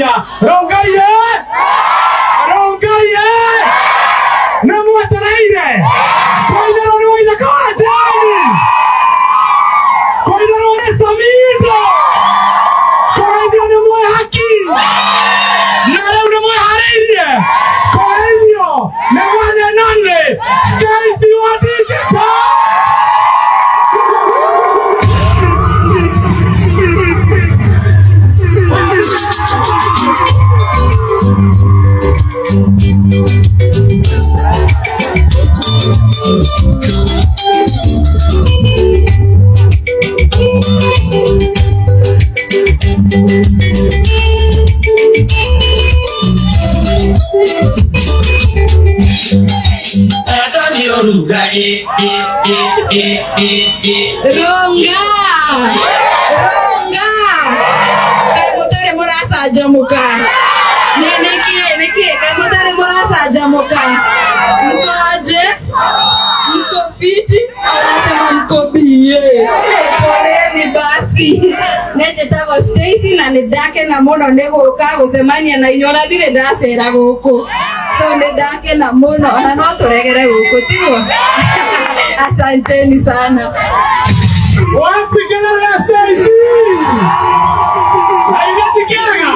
Kũgeithia Rongai ĩ, Rongai ĩ, nĩ mwetereire kũinĩrwo nĩ Waithaka wa Jane, kũinĩrwo nĩ Samido, kũgeithio nĩ Mwĩhaki, na rĩu nĩ mweharĩirie kũgeithio nĩ one and only Stacy wa Digital. Ronga! Ronga! Kaĩ mũtarĩ mũracanjamũka? Nĩ nĩkĩ nĩkĩ kaĩ mũtarĩ mũracanjamũka? Mko aje? Mko fiti? Anasema mko bie. Poleni basi. Nĩ njĩtagwo Stacy na nĩ ndakena mũno nĩ gũka gũcemania na inyuĩ, ona ndirĩ ndacera gũkũ, so nĩ ndakena mũno, ona no tũregere gũkũ, tiguo? Asanteni sana. Wapi kelele ya Stacy? Haigati kega.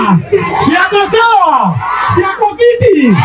Ciako sawa. Ciako fiti.